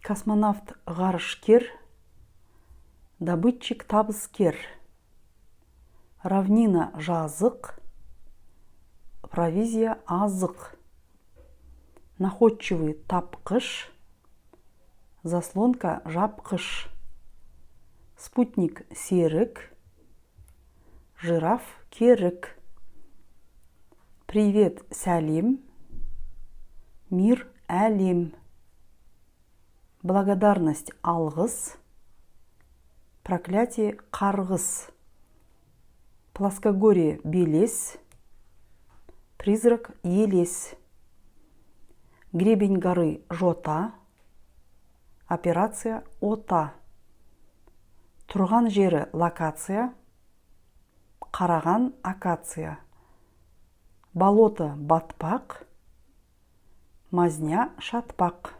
Космонавт ғарышкер, добытчик табыскер. Равнина жазық, провизия азық. Находчивый тапқыш, заслонка жапқыш. Спутник серік, жираф керік. Привет сәлем, мир әлем. Благодарность алғыс, проклятие қарғыс. Плоскогорье белес, призрак елес. Гребень горы жота, операция ота. Тұрған жері локация, қараған акация. Болото батпақ, мазня шатпақ.